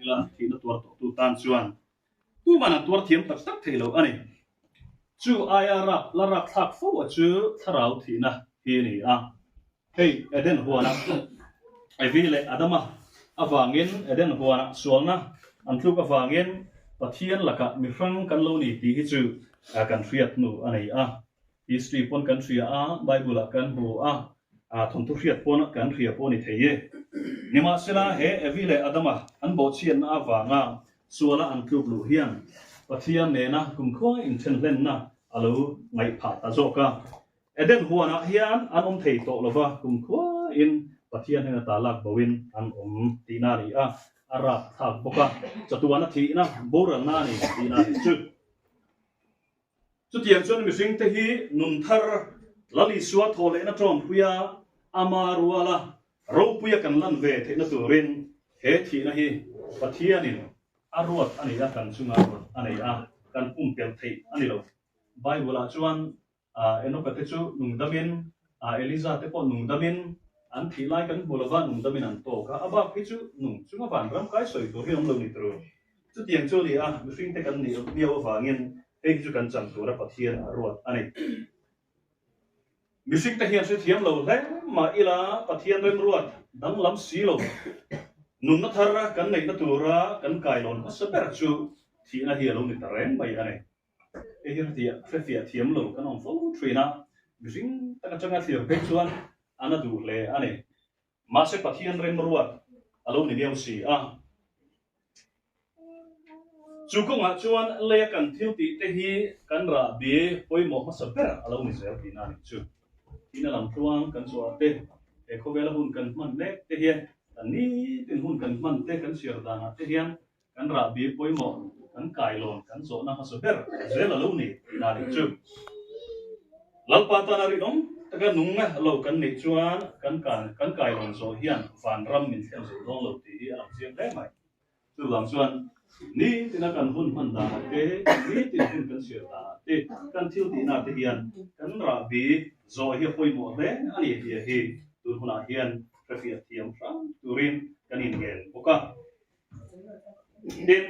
Ila thihna tuar tawhtu tan chuan tuman an tuar thiam tak tak thei lo a ni. Chu aia rap la rap thlak fo a chu thlarau thihna hi a ni a. Hei Eden huana Evi leh Adama avangin Eden huana sualna an tluk avangin Pathian lakah mihrang kan lo ni tih hi chu kan hriat hnu a nei a. History pawn kan hria a, Bible ah kan hmu a, thawnthu hriat pawn kan hria pawh a ni thei e. Nimahsela he Evi leh Adama an bawhchhiatna avanga suala an tluk luh hian Pathian nena kumkhua inthenhlenna a lo ngaih phah ta zawk a. Eden huanah hian an awm thei tawh lova, kumkhuain Pathian hnena ta lak boin an awm tihna a ni a, a rapthlak bawk a, chatuana thihna boralna a ni tihna a nih chu. Chutiang chuan mihringte hi nun thar Lal Isua thaw lehna tawmpuia ama ruala ropuia kan lan ve theihna turin he thihna hi Pathianin a ruat a ni a, kan chunga ruat a nei a, kan pumpelh theih a ni lo. Bible-ah chuan Enoka te chu nungdamin, Eliza te pawh nungdamin an thih lai kan hmu lova, nungdamin an tawk a, a bak hi chu nung chunga vanram kai sawi tur hi awm lo ni tur. Chutiang chu a ni a, mihringte kan nih miau avangin hei hi chu kan chan tura Pathian a ruat a ni. Mihringte hian hrethiam lo hle mah ila Pathian remruat danglam si lo. Nunna thar kan neihna tura kan kailawn hmasa ber chu thihna hi a lo ni ta reng mai a ni. Hei hi hrefiah thiam lo kan awm fo thin a, mihring tak atanga thlir phei chuan a na duh hle a ni. Mahse Pathian remruat a lo ni viau si a. Chu kawngah chuan leia kan thil tih te hi kan rahbi pawimawh hmasa ber a lo ni zel tihna a nih chu. Thihna lam tluang kan chhuah te, he khawvela hun kan hman mek te hian kan nitin hun kan hman te kan chhiar danah te hian Kan rahbi pawimawh kan kailawn kan zawhna hmasa ber zel a lo ni tihna a nih chu. Lalpa tana rinawm taka nung lo kan nih chuan kan kan kailawn zawh hian vanram min thlen zo dawn lo tih hi a lang chiang hle mai. Chuvang chuan nitina kan hun hman danah te, nitin hun kan chhiar danah te, kan thil tihna te hian kan rahbi zawh hi a pawimawh hle a ni tih hi tun hunah hian hrefiah thiam hram turin kan inngen bawk a. Tin,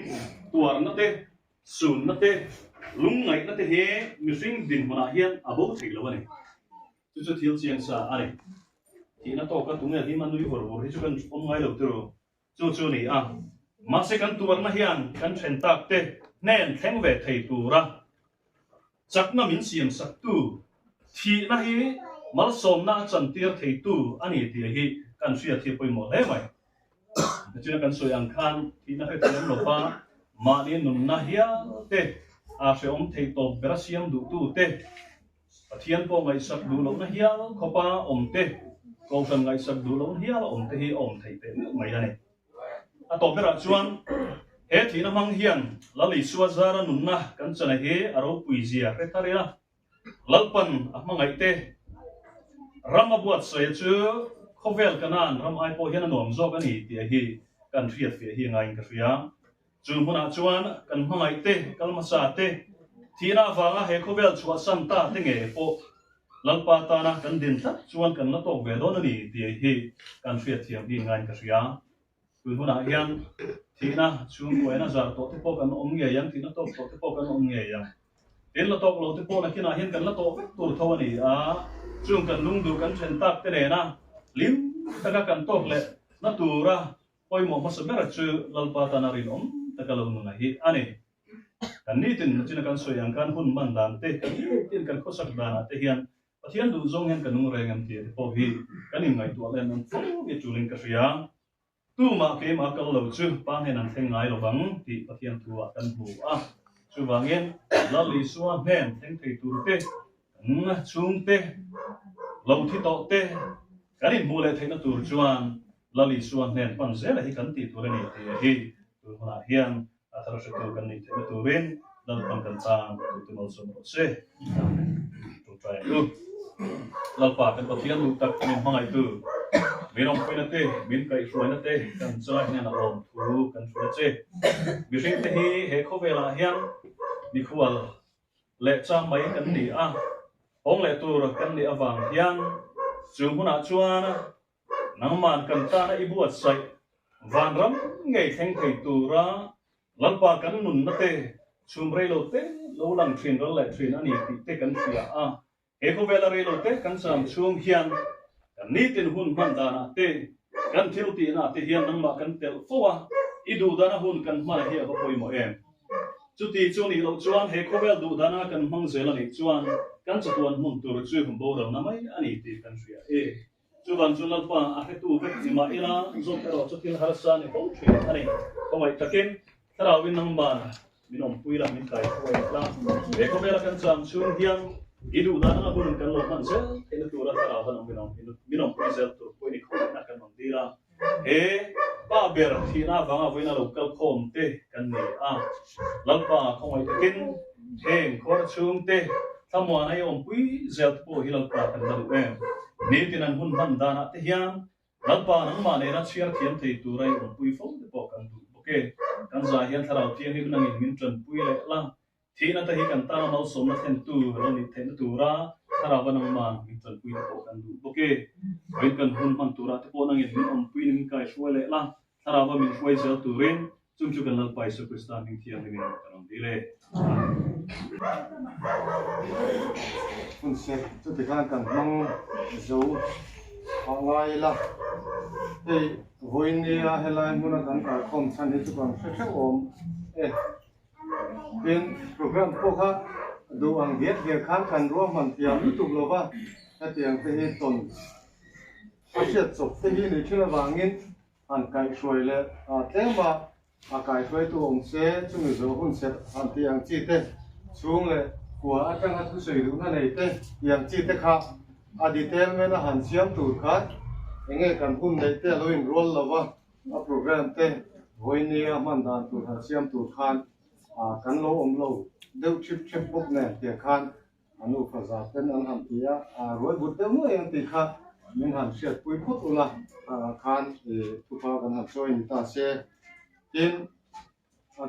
tuarna te, sunna te, lungngaihna te hi mihring dinhmunah hian a bo thei lo a ni. Chu chu thil chiang sa a ni. Thihna tawka tunge hlim a nui vur vur hi chu kan awm ngai lo tiro. Chu chu a ni a. Mahse kan tuarna hian kan then tak te hnen thleng ve thei tura chakna min siam saktu, thihna hi malsawmna a chantir theitu a ni tih hi kan hriat hi pawimawh hle mai. Nichina kan sawi ang khan thihna hrethiam lova mahni nunna hial te a hrehawm theih tawp bera siam duhtu te, Pathian pawh ngaihsak duh lohna hial khawpa awm te, Kohhran ngaihsak duh lohna hial a awm te hi a awm theih teh meuh mai a ni. A tawp berah chuan he thihna hmang hian Lal Isua zara nunna kan chana hi a ropui zia hre thar ila, Lalpan a hmangaih te ram a buatsaih chu khawvel kanan ram ai pawh hian a nuam zawk a ni tih hi kan hriat fiah hi a ngaiin ka hria. Chu hmunah chuan kan hmangaih te, kal hmasa te, thihna avanga he khawvel chhuahsan ta te nge pawh Lalpa tana kan din tlat chuan kan la tawk ve dawn a ni tih hi kan hriat thiam hi a ngaiin ka hria. Tun hunah hian thihna chhungkuaina zar tawh te pawh kan awm ngei ang, thihna tawk tawh te pawh kan awm ngei ang. Tin la tawk lo te pawh nakinah hian kan la tawh vek tur tho a ni a, chung kan lungduh kan then tak te nena hlim taka kan tawk leh na tura pawimawh hmasa ber chu Lalpa tana rinawm taka lo nuna hi a ni. Kan nitin nachina kan sawi ang khan hun man dan te, kan nitin kan khawsak danah te hian Pathian duh zawng hian ka nung reng em tih te pawh hi kan inngaihtuah leh nawn fo hi tulin ka hria. Tumah keimah kal lo chu Pa hnen an thleng ngai lovang tih Pathian thu ah kan hmu a. Chuvangin Lal Isua hnen thleng thei tur te, kan chhungte, lo thi tawh te kan inhmuh leh theihna tur chuan Lal Isua hnen pan zela hi kan tih tur a ni tih hi tun hunah hian A thar hretu kan nih theihna turin Lalpan kan tan tute malsawm rawh se. Amen. Ṭawngṭai ang u. Lalpa kan Pathian duh tak min hmangaihtu, min awmpuina te, min kaihhruaina te kan chungah hian a lawm thu kan hria che. Mihringte hi he khawvelah hian mikhual leh chang mai kan ni a, hawng leh tur kan nih avang hian chu hmunah chuan Nangman kan tana i buatsaih. Vanram ngei thleng thei tura Lalpa kan nunna te chhum rei lo te lo lang thin ral leh thin a ni tih te kan hria a. He khawvela rei lo te kan cham chhung hian kan nitin hun hman danah te, kan thil tihnaah te hian nangmah kan telh fo a, i duhdana hun kan hman hi a va pawimawh em? Chuti chu nih loh chuan he khawvel duhdana kan hmang zel a nih chuan kan chatuan hmun tur chu boralna mai a ni tih kan hria e. Chuvang chu Lalpa a hretu vek ni mah ila zawk erawh chu thil harsa ni fo thin a ni. Khawngaih takin Thlarauin nangman min awmpui la, min kaihruai la. He khawvela kan cham chhung hian i duhdan anga hun kan lo hman zel theihna tura Thlarau han awm min awmpui zel tur pawhin i khawngaihna kan rawn dil a. He pa ber thihna avanga vawiina lo kal khawm te kan ni a. Lalpa khawngaih takin heng khuar chhungte thlamuana i awmpui zel te pawh hi Lalpa kan la duh em? Nitin an hun hman danah te hian Lalpa nangmah nena chhiar thiam thei tura i awmpui fo te pawh kan duh bawk e. Kan zah hian Thlarau Thianghlim nangin min tanpui leh la. Thihna te hi kan tana malsawmna thlentu lo nih theihna tura Thlarauva nangman min tanpui te pawh kan duh bawk e. Vawiin kan hun hman turah te pawh nangin min awmpuiin min kaihruai leh la, Thlarauva min hruai zel turin chung chu kan Lalpa Isua Krista hming thianghlimin kan awm dil e. Amen. Hun sek chuti khan kan hmang zo phah ngai ila, hei vawiin nia helai hmuna kan kalkhawm chhan hi chu kan hre hreuh awm e. Tin, program pawh kha duh ang diak diak khan kan ruahman thiam lutuk lo va, hetiang te hi tawn a hriat chawp te hi ni thin avangin han kaihhruai leh tlem a, a kaihhruaitu awm se chumi zawh hun serh han tih ang chi te, chhung leh kua atanga thusawi duhna nei te tih ang chi te kha a detail mena han siam tur khan enge kan hun neih te a lo inrual lo va. A program te vawinia hman dan tur han siam tur khan kan lo awm lo deuh thip thep bawk nen tiang khan a nufa za ten an han ti a, ruai but deuh nuai ang tih kha min han hriatpui phawt ula khan thupa kan han sawi ni ta se. Tin,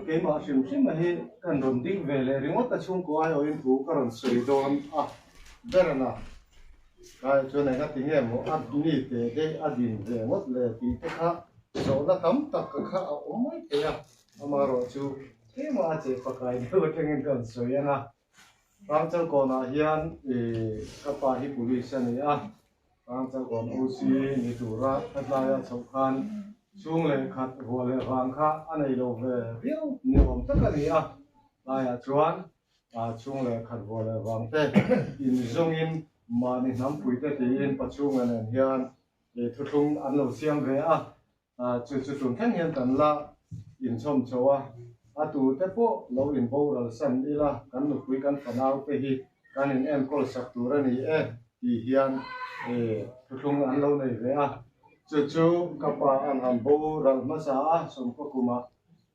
keimah hrim hrim a hi kan rawn ding ve leh ringawt a chhungkaw aiawhin thu ka rawn sawi dawn a berana kai chuan eng a ti nge maw a ni teh daih a din ve ngawt le tih te kha zawhna tam tak ka kha a awm mai thei a, amaherawh chu keimah a che pakai deuh atangin ka rawn sawi ang a, Rangchalkawnah hian ka pa hi police a ni a. Rangchalkawn OC ni tura hetlai a chhoh khan chhung leh khat ruah leh vang kha a nei lo ve viau ni awm tak a ni a. Tlaiah chuan chhung leh khat ruah leh vang te inzawngin mahni hnampuite tiin Pachhunga nen hian thuthlung an lo siam ve a. Chu chu tun thleng hian kan la inchhawm chho a, a tute pawh lo inboral san ila kan nupui kan fanau te hi kan in enkawl sak tur a ni e tih hian thuthlung an lo nei ve a. Chu chu ka pa an han boral hmasa a, sawmkaw kumah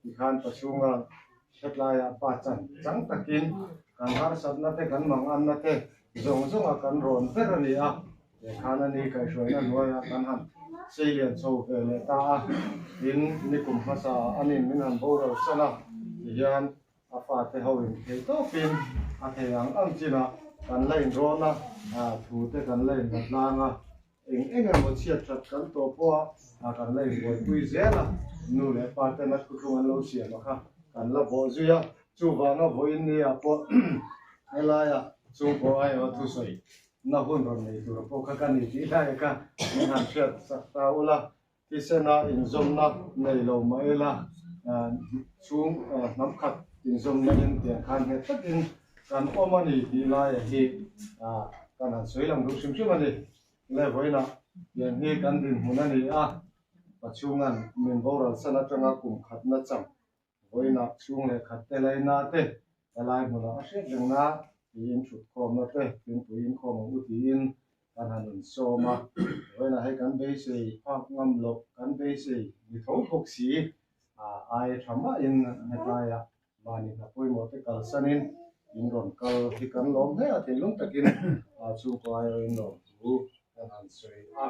tikhan pachhunga hetlaiah pa chan chang takin kan harsatna te kan manganna te zawng zawnga kan rawn ber a ni a. Khan a ni kaihhruaina hnuaiah kan han sei lian chho ve leh ta a, tin nikum hmasa a nin min han boral san a, tihian a fate ho in thei tawpin a thei ang ang chinah kan la inrawn a, thu te kan la inla tlang a, eng eng emaw chhiat that kan tawh pawh a kan la inbuaipui zel a, nu leh pa ten a thuthlung an lo siam a kha kan la bawh zui a, chuvanga vawiin ni ah pawh helaiah chhungkaw aiawh thusawi Na hun rawn nei tur pawh kha ka ni tih lai kha min han hriat sak ta ula, thisena inzawmna nei lo mah ila chhung hnam khat inzawmna in tiang khan nghet takin kan awm a ni tih laia hi kan han sawi lang duh hrim hrim a ni. Le vawiinah tiang hi kan dinhmun a ni a, Pachhunga'n min boral san atanga kum khatna cham Vawiinah chhung leh khat te laina te helai hmunah a hriat reng na tiin thutkhawmna te thingpui inkhawm ang u tiin kan han insawm a. Vawiinah hei kan beisei phak ngam loh kan beisei ni tho bawk si ai tha mahin hetlaiah mahni hna pawimawh te kalsanin in rawn kal hi kan lawm hle a, thinlung takin chhungkaw aiawhin lawm thu kan han sawi a.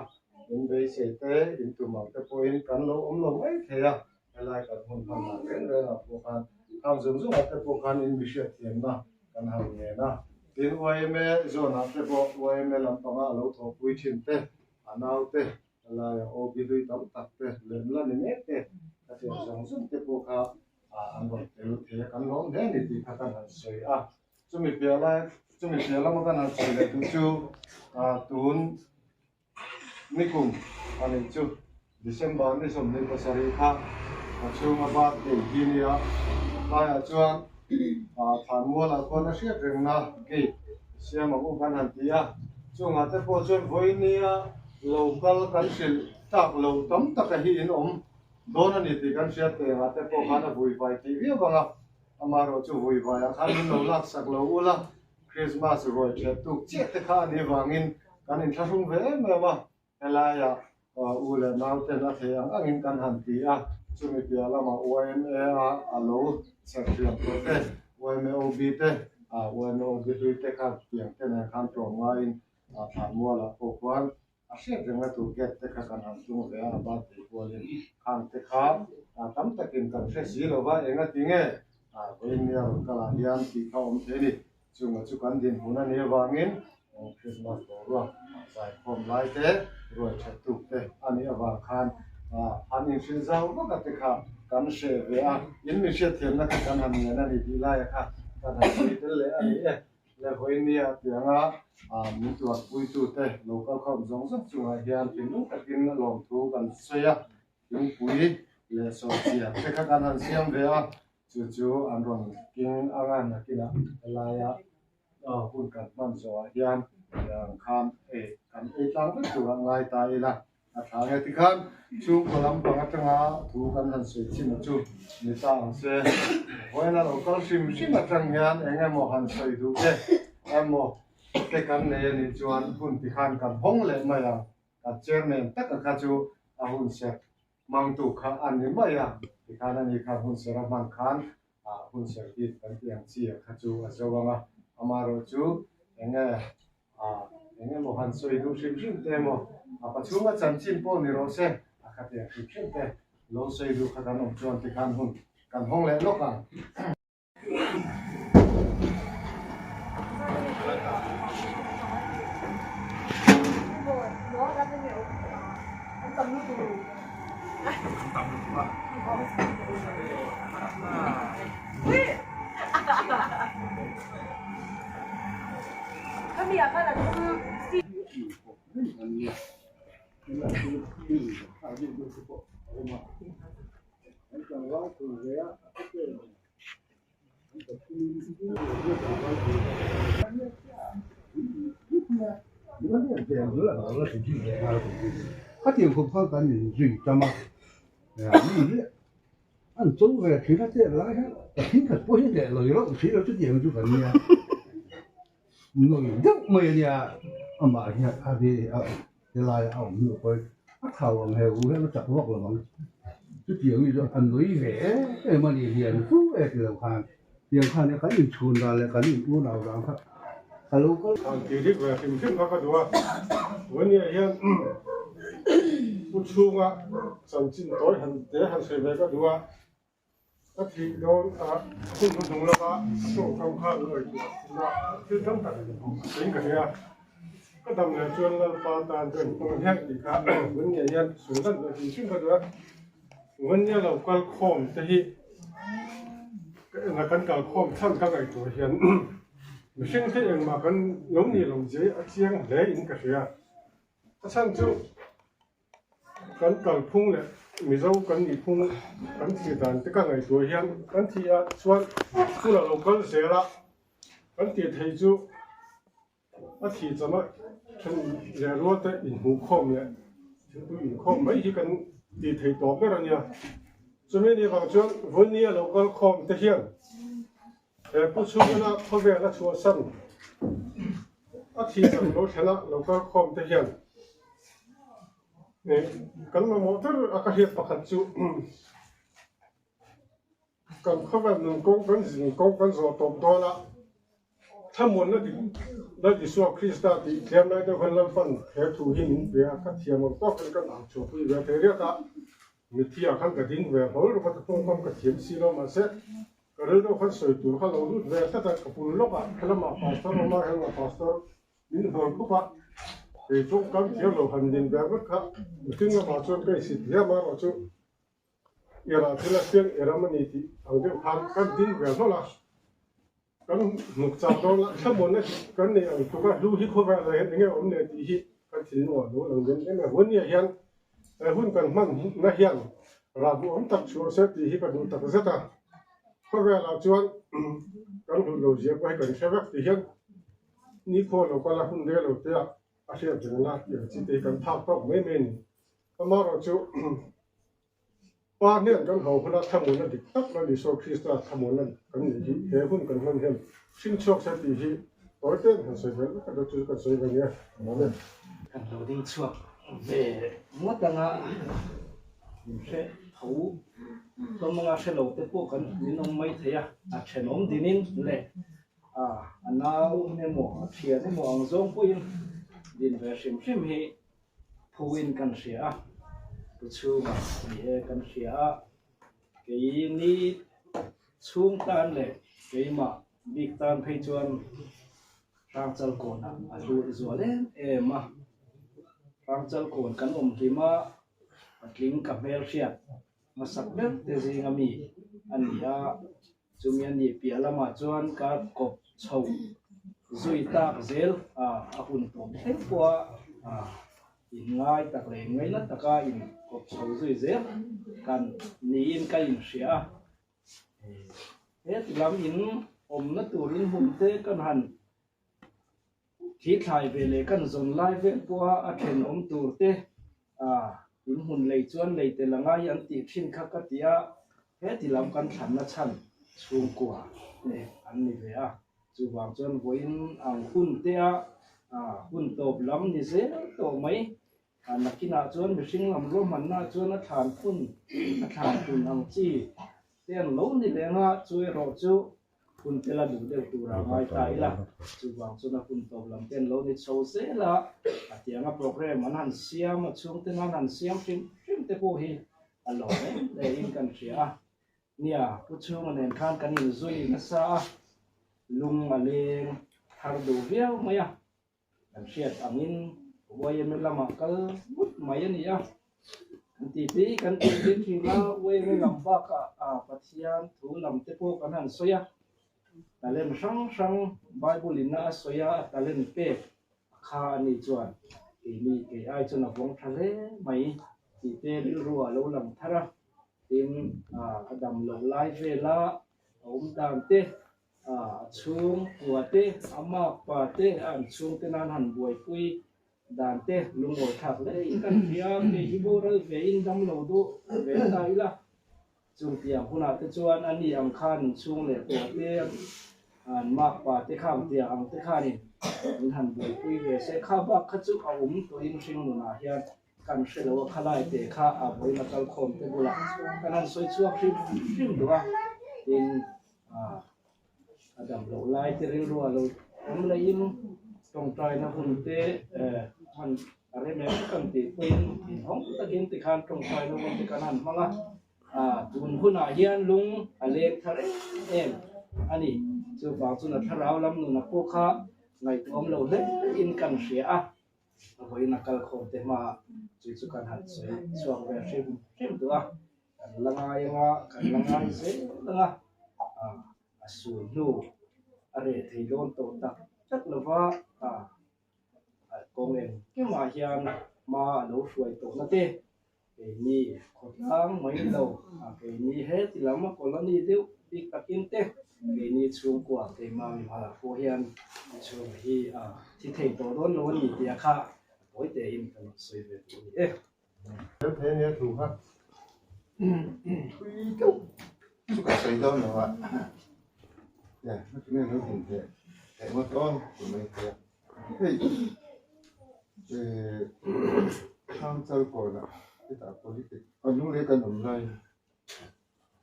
In beisei te in tum ang te pawhin kan lo awm lo mai thei a. Helai kan hun hman dan reng reng ah pawh khan khang zawng zawng ah te pawh khan in mihriat thiamna kan han ngen a. Tin yma zone ah te pawh yma lampanga a lo thawhpui thin te, a nau te Helaia OB hlui tam tak te lem la ni mek te ka tiang zawng zawng te pawh kha an rawn tel thei a, kan lawm hle a ni tih kha kan han sawi a. Chumi piah lai, chumi piah lama kan han sawi leh duh chu tun nikum a nih chu December ni 27 kha a chhunga birthday hi nia, tlaiah chuan Thlanmualah khuan a hriat rengna gate siam ang u kan han ti a, chungah te pawh chuan vawinia lo kal kan hrilh tak lo tam taka hi in awm dawn a ni tih kan hriat tengah te pawh khan a vui vai theih viau ang a, amaherawh chu vui vaiah khan min lo laksak lo ula, Krismas ruai ṭhiat tuk chiah te kha a nih vangin kan inthlahrung ve em em a. Helaiah u leh nauten a thei ang angin kan han ti a, chumi piah lamah YMA a a lo chher hriam tawh te, YMA OB te, YMA OB hlui te kha tiang te nen khan tlawm ngaiin Thlanmualah pawh khuan a hriat rengna tur gate te kha kan han tung ve a, a birthday kualin khang te kha tam takin kan hre si lo va, engati nge vawiin rawn kalah hian tih kha awm thei a ni. Chunga chu kan dinhmun a nih avangin Krismas boruak zaikhawm lai te, ruai that tuk te a nih avang khan an inhrilh zau vak a te kha kan hreh ve a, in mi hriatthiamna kha kan han ngen a ni tih laia kha kan han sawi tel leh a ni e. Le vawinia tianga min tuarpuitu te lo kalkhawm zawng zawng chungah hian thinlung takin lawmthu kan sawi a, thingpui leh sawhchiah te kha kan han siam ve a. Chu chu an rawn king anga nakinah helaia hun kan hman zawhah hian ang khan ei kan ei tlang vek tur a ngai ta ila a tha nge tikhan chhungkaw lampang atanga thu kan han sawi chin a chu ni ta ang se vawiin a lo kal hrim hrim atang hian eng emaw han sawi duh te emaw te kan nei a nih chuan hun tikhan kan hawng leh mai ang kan chairman taka kha chu a hun sek Hmangtu kha a ni mai a, tikhan a ni kha hun ser a hman khan ah hun ser bik kan tih ang chi a kha chu a zo ang a, amaherawh chu enge ah eng emaw han sawi duh hrim hrim te emaw a pachhunga chanchin pawh ni rawh se a kha tih ang hrim hrim te lo sawi duh kha kan awm chuan tikhan hun kan hawng leh lawk ang. Khatiang khawp khan kan inzui tam a, mi hi an cho ve thin a chet lai hian ka thing khat pawh hi leh lawi rauh si lo chutiang chu kan nia, nawi deuh mai a nia amah hian a ri a helai a awm hnu pawhin a thau ang heu hian a chak vak lo ang chutiang hi chu a nui ve em em a ni lian fu e ti lo khan tiang khan kan inchhun dan leh kan in unau dan kha ka lo kal Han ti rik ve hrim hrim kha ka duh a, Vawnia hian pu chhunga chanchin tawi han te han sawi ve ka duh a. Ka thih dawn a hun hnu hnung lama a tawngkam kha an ngaihtuah thin a, thil tam tak in ka hria. Ka dam leh chuan Lalpa tan ka inhmang hian tih kha Vawnia hian sawi lan ve hrim hrim ka duh a. Vawnia lo kal khawm te hi ka en a, kan kal khawm chhan ka ngaihtuah hian mihring te engmah kan lo nih loh zia hi a chiang hle in ka hria. A chhan chu Kan kalphung leh Mizo kan nihphung kan thih dan te ka ngaihtuah hian kan thih ah chuan hun a lo kal zel a, kan tih theih chu a thih cham a then leh rual te inhmuhkhawm leh thilpui inkhawm mai hi kan tih theih tawh ber a nia. Chumi ni vang chuan Vawni a lo kal khawm te hian he pu chhungina khawvel a chhuahsan a thih cham lo thlen a lo kal khawm te hian Kan mamawh ber a ka hriat pakhat chu kan khawvel nun kawng kan zin kawng kan zawh tawp dawn a, thlamuanna dik Lal Isua Krista tih tlem lai deuh khan Lalpan he thu hi min pe a, ka thiam ang tawkin kan ang chhuahpui ve thei riat a, mitthi ah khan ka ding ve hlawl rawk a, ka tawngkam ka thiam si lo mahse ka rilru khan sawi tur kha lo lut ve tlat a, ka pul lawk a, helamah Pastor awm a, helamah Pastor Min hlawl khup a, Kei tawngkam thiam lo han din ber vek kha mihring lamah chuan ka insit hle amaherawh chu i rah thil a piang i ram a ni tih ang deuh khan kan ding ve hlawlh a. Kan hnuk chak dawn a, thlamuanna dik kan nei ang tluk a, hlu hi khawvelah hian enge awm leh tih hi kan thinlungah lo lang den em em. Hun nia hian he hun kan hman na hian rah duhawm tak chhuah se tih hi ka duh tak zet a. Khawvelah chuan kan hlut lo zia pawh hi kan hre vek tih hian nikhua lo kal a hun rel lo te ah a hriat reng la tih ang chi te hi kan phak tawk mai mai a ni. Amaherawhchu Pa hnen kan ho huna thlamuanna dik tak Lal Isua Krista thlamuanna kan nih hi he hun kan hman hian hring chhuak se tih hi tawi ten han sawi vel vek a dawt chu kan sawi ve nia. Amen. Kan lo ding chhuak ve ngawt anga min hre tho hlawm anga hre lo te pawh kan min awm mai thei a, a thenawm dinin leh a nau emaw a thian emaw ang zawng pawhin din ve hrim hrim hi Phuin kan hria a, pu chhunga ni e kan hria a, keini chhung tan leh keimah bik tan phei chuan Hrangchal kawnah a hlut zual em em a, Hrangchal kawn kan awm hlim a, patling ka hmelhriat hmasak ber te zinga mi a ni a, Chumi a nih piah lamah chuan ka kawp chho zui tak zel a, a hun tawp thleng pawha inngai tak leh inngaina taka inkawp chho zui zel kan niin ka inhria a. Heti lam in awmna tur inhmun te kan han Thi thlai ve leh kan zawn lai vel pawha a thenawm tur te in hmun lei chuan lei tel a ngai an tih thin kha ka ti a, heti lam kan thlanna chhan chhungkua te an ni ve a, chuvang chuan vawiin ang hun te a hun tawp lam ni zel tawh mai, nakinah chuan mihring lam ruahmanna chuan a thlan phun a thlan phun ang chi te an lo ni leng a, chu erawh chu Hun te la duh deuh tur a ngai ta ila, chuvang chuan a hun tawp lam te an lo ni chho zel a, a tianga program an han siam a, chhungte nan han siam hrim hrim te pawh hi a lawm em em in kan hria a. Nia, Pu Chhunga nen khan kan inzui nasa a, lung a leng thar duh viau mai a. Kan hriat angin YMA lamah kal ngut mai a ni a, kan ti pi kan ti pi thin a, YMA lam bakah Pathian thu lam te pawh kan han sawi a, talent hrang hrang Bible in a sawi a, a talent pek a kha a ni chuan keini kei ai chuan a vawng tha hle mai tih te rilru ah lo lang thar a, tin a dam loh lai vela a awm dan te A chhung kua te, a mak pa te, an chhung te nan han buaipui dan te lungawi thlak hle in kan hria, kei hi boral ve in dam lo duh ve ta ila, chung tiang hunah te chuan a ni ang khan in chhung leh kua te, an mak pa te khang tiang ang te khanin min han buaipui ve se, kha bak kha chu a awm tawhin hring nunah hian kan hre lo a, khalai te kha a vawiin a kalkhawm te bulah kan han sawi chhuak hrim hrim duh a, tin. A dam loh lai te rilru a lo awm laiin tawngtaina hun te hman a rem em kan tih pawhin inhawng takin tikhan tawngtaina hun te kan han hmang a, tun hunah hian lung a leng thar em em a ni. Chuvang chuan a thlarau lam nuna pawh kha ngaihtuahawm lo hle in kan hria a, a vawiin a kalkhawm te hmaah chu chu kan han sawi chhuak ve hrim hrim duh a. Kan la ngai anga, kan la ngai zel anga, a sul hnu a reh thei dawn tawh tak tak lova, kawng engkimah hian hma a lo hruai tawhna te, keini khawtlang mai lo, keini heti lam a colony deuh bik takin te, keini chhungkua keimah mimala pawh hian chhung hi a thi thei tawh dawn lo a ni tih a kha a tawi tein ka rawn sawi ve duh a ni e. Thei nia thu kha thui deuh chu ka sawi dawn lo a, e heti nge lo din teh teh ngawt aw ti mai thei a, hei eh Hrangchal kawnah hetah politic a lunglei kan awm laiin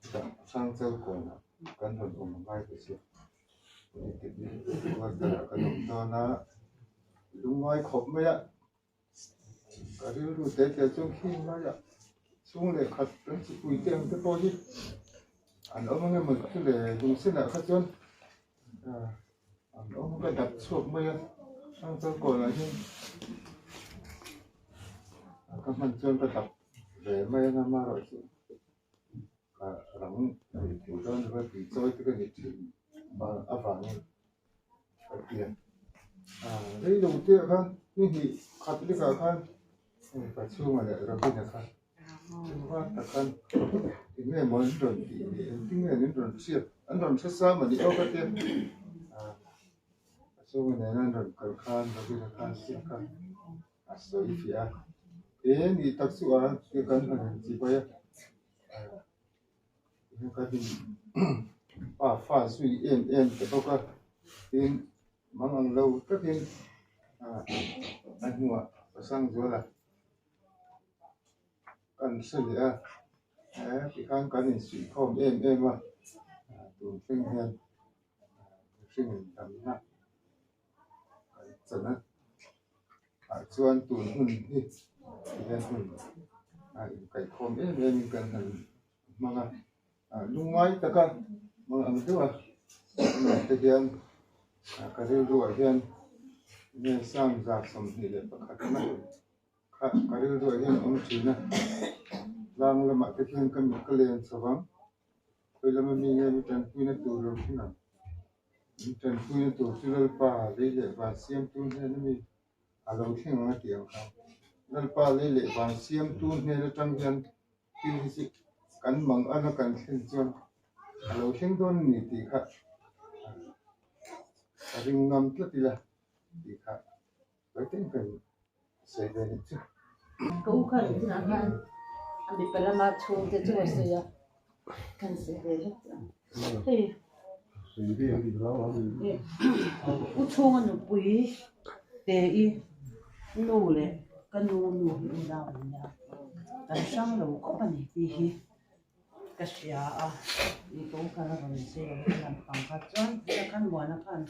hetah Hrangchal kawnah kan rawn awm a ngai ta sia, politic worker ah kan awm dawn a lungngai khawp mai a. Ka rilru te te chuan khing laiah chhung leh khat kan chipui te ang te pawh hi an awm ang emaw chu le lungsenah kha chuan an awm ka dap chhuak mai a hrangchal kawnah hian. Ka hman chuan ka dap ve mai anga amaherawhchu ka rang thei thei dawn lova tui chawi te ka ni thin avangin ka ti a. Rei lo te ah khan ni hnih khat lekah khan hei pa chhunga leh Robina kha chungva tak khan eng nge maw an rawn tih ni engtin nge an rawn hriat an rawn hre sa mah ni aw ka tia. A chhunga nena an rawn kal khan Robina khan thil kha a sawi fiah a, he ni tak chu a ti kan han inti bai a, tihian kan in pa fa zui em em ta bawk a, tin mang ang lo takin a hnuah Pasangzuala kan hre leh a, tikhan kan insuihkhawm em em a, tun thleng hian mihring indamna kan chan a ah chuan tun hun hi tihian hun a inkaihkhawm em em in kan han hmang a ah lungngai taka hmang ang deuh a tunah te hian ah ka rilru ah hian nge 121 na kha ka rilru ah hian a awm thin a tlang lamah te khian ka mit ka len chho vang khawi lama mi nge mi tanpuina tur lo thleng ang. Min tanpuina tur chu Lalpa lei leh van siamtu hnen a mi a lo thleng ang a tih ang kha. Lalpa lei leh van siamtu hnen atang hian thil hi chu kan mang ana kan thlen chuan a lo thleng dawn a ni tih kha ka ring ngam tlat ila tih kha Vawitin kan sawi ve nih chu. Ka u khan tunah khan a mipa lama chhungte chu a sawi a, kan sawi ve vek ang. Hei u chhunga nupui te i nu leh ka nu nu hi unau an nia, kan hrang lo khawp a ni tih hi ka hria a, i ka u khan a rawn sawi a, ka lampang kha chuan khan Muana khan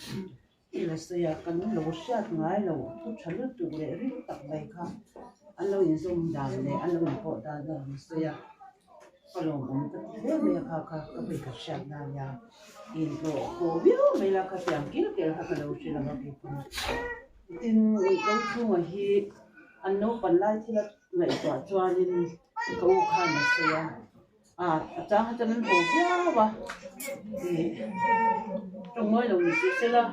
Thil a sawi a, kan lo hriat ngai lo thu tha lutuk leh ring tak mai kha an lo inzawm dan leh an lo inpawh dan a rawn sawi a, ka lawmawm ka ti hle mai a kha kha ka vawi khat hriat na nia inhlawh haw viau mai la khatiang kil kel kha ka lo hre lo a keipawh tin ko chhungah hi an naupan lai thil a ngaihtuah chuanin ka u khan a sawi a. A a chang hi chuan an haw viau a ih tawngmawi lo ni si sela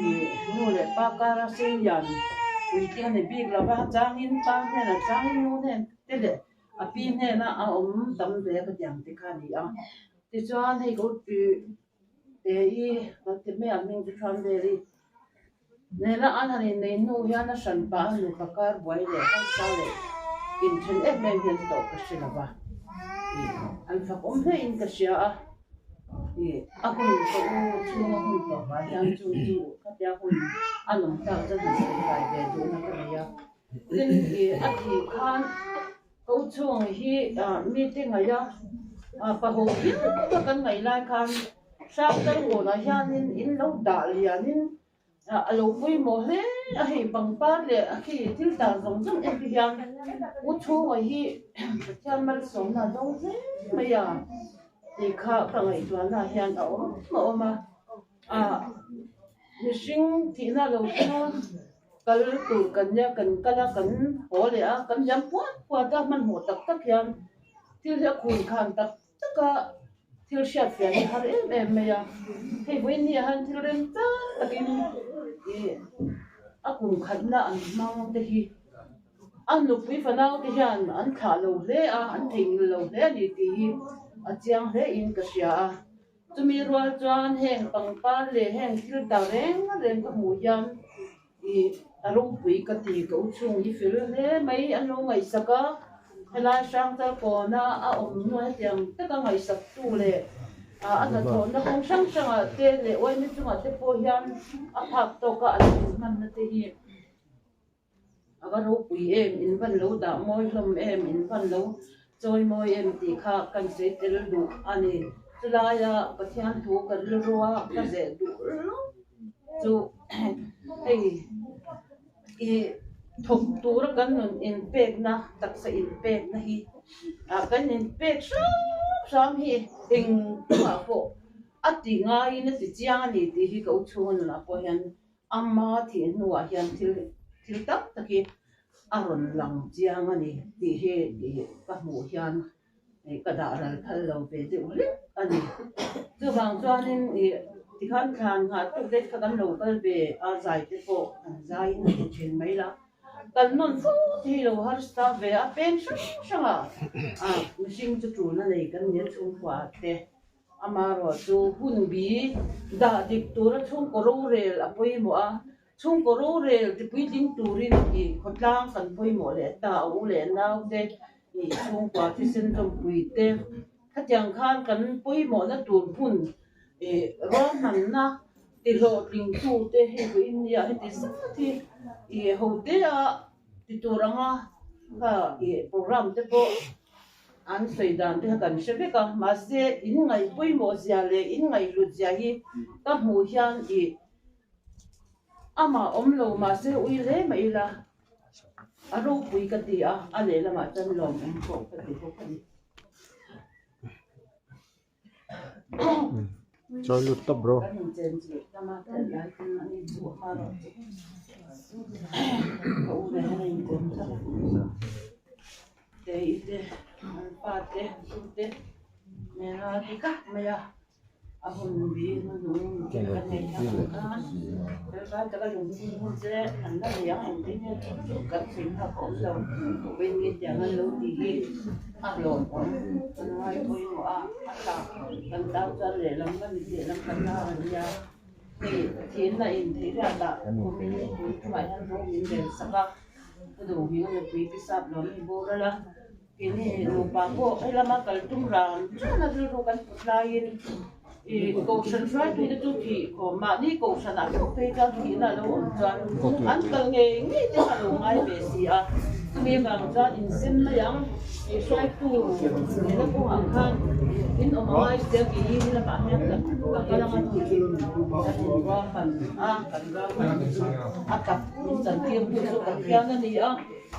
ih nu leh pa kara sei lian puitling a ni bik lo va changin pa hnenah changin nu hnen te leh a pi hnena a awm tam ve a ka ti ang te kha a ni a tichuan hei ka ih te i kan ti mai ang hming chu chuan vel i nena an han innei hnu hian a hran pah a nupa kar buai leh harsa leh inthen em em hian tawh ka hre lo va ih an fak awm hle in ka hria a ih a hun ka u chhunga hun tawpah hian chu chu khatia hun a nawm tak chuan han sawi kai ve duhna ka nei a tin ih a thih khan ka u chhung hi ah mite ngaih a ah paho viau a kan ngaih lai khan Hrangchal kawnah hianin in lo dah lianin ah a lo pawimawh hle a hei pangpar leh a khi thil tar zawng zawng en te hian u chhunga hi Pathian malsawmna a dawng hle mai a tih kha ka ngaihtuahna ah hian a awm a awm a ah mihring thihna lo thleng a kal tur kan nia kan kal a kan haw leh a kan liam puat puat a hmanhmawh tak tak hian thil hi a khun khan tak tak a thil hriat fiah hi har em em mai a hei vawiin ni ah hian thil rem chang takin ih a kum khatna an hmang te hi a nupui fanau te hian an thlah lo hle a an theihnghilh lo hle a ni tih hi a chiang hle in ka hria a chumi rual chuan heng pangpar leh heng thil ta reng reng ka hmuh hian Ih a ropui ka ti ka u chhung hi fel hle mai an lo ngaihsak a, helai Hrangchal kawna a awm hnuah hetiang taka ngaihsak tu leh ah a hnathawhna kawng hrang hrangah te leh uaina chungah te pawh hian a phak tawka an inhmanna te hi a va ropui em, in van lo dah mawi hlawm em, in van lo chawi mawi em tih kha kan sawi tel duh a ni. Chulaia Pathian thu ka rilrua ka zeh duh lawk chu hei ih thawk tura kan nun inpekna taksa inpekna hi ah kan inpek hram hram hi eng kawngah pawh a ti ngaiin a ti chiang a ni tih hi ka u chhunga nunah pawh hian ama thih hnuah hian thil thil tam tak hi. a rawn lang chiang a ni tih hi ka hmuh hian ka dah ral phal lo ve deuh hlek a ni. Chuvang chuanin ih tikhan thlan nghah tuk daih kha kan lo kal ve a, zai te pawh an zaiin a ti thin mai la. Kan nawn fo te hi lo harsa ve a, peng hrang hrangah ah mihring chu tul a nei kan nia chhungkua te. Amaherawh chu hun bi dah dik tura chhungkaw rorel a pawimawh a, chhungkaw rorel ti puitling turin ih khawtlang kan pawimawh leh ta a u leh nau te ih chhungkua thisen tawmpui te khatiang khan kan pawimawhna tur hmun ih ruahmanna ti hlawhtling tu te hei vawiin nia heti zat hi ih ho te a ti tur anga kha ih program te pawh An sawi dan te kha kan hre vek a, mahse in ngaih pawimawh zia leh in ngaih hlut zia hi ka hmuh hian ih amah awm lo mahse ui hle mai ila a ropui ka ti a, a lehlamah chuan lawmawm pawh ka ti bawk a ni. Chawi lut tawp bro.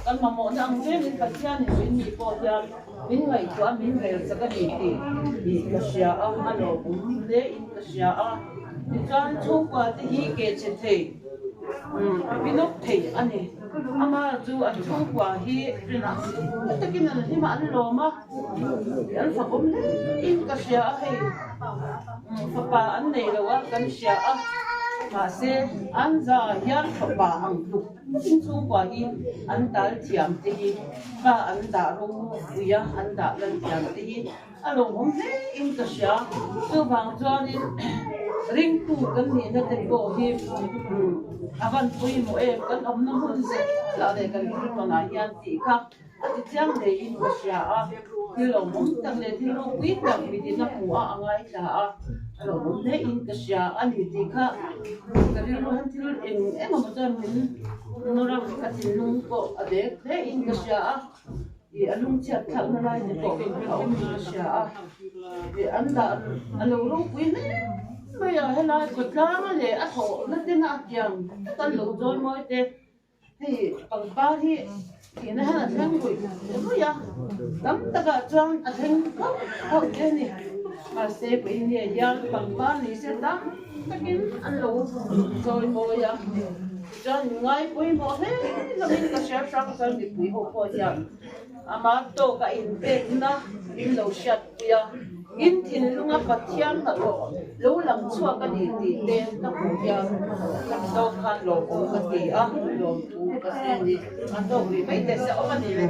Kan mamawhna ang zelin Pathianin min nih pawh hian min ngaihtuah a, min rel chak a ni tih ih ka hria a, a lawmawm hle in ka hria a. Tichuan chhungkua te hi ke chhe thei, pinawk thei a ni. Ama chu an chhungkua hi takin an hlim a, an lawm a, an fakawm hle in ka hria a hei. Fapa an nei lo a kan hria a, mahse an za hian fapa ang tluk. Tin chhungkua hi an tal thiam te hi pa an dah ropui a, an dah lan thiam te hi a lawmawm hle in ka hria. Chuvang chuanin ringtu kan nihna te pawh hi a van pawimawh em, kan awmna hmun zelah leh kan thil tawnah hian tih kha a ti chiang hle in ka hria a. Thil lawmawm tak leh thil ropui tak mitin a hmu a, a ngaithla a, a lawmawm hle in ka hria a ni tih kha ka rilru hian thil eng eng emaw chuan min nawr a, ka thinlung pawh a dek hle in ka hria a, ih a lungchhiat thlakna lai te pawh a awm in ka hria a, ih an dah a lo ropui hle mai a, helai khawtlanga leh a thawhna tena a tiang tak an lo chawi mawi te. Hei pangpar hi thihna hian a thleng ruih ruih a, tam takah chuan a thleng phauh phauh te a ni. Mahse pawhin hei hian pangpar ni se tam takin an lo chawi mawi a, tichuan ngai pawimawh hle hlawmin ka hria hrang chuan mipui ho pawh hian ama tawka inpekna in lo hriatpui a, in thinlunga Pathian hnathawh lo lang chhuak a ni tih te ka hmuh hian ka tawk khan lawmawm ka ti a, lawmthu ka sawi a ni. A tawk rih mai teh se awm a ni le.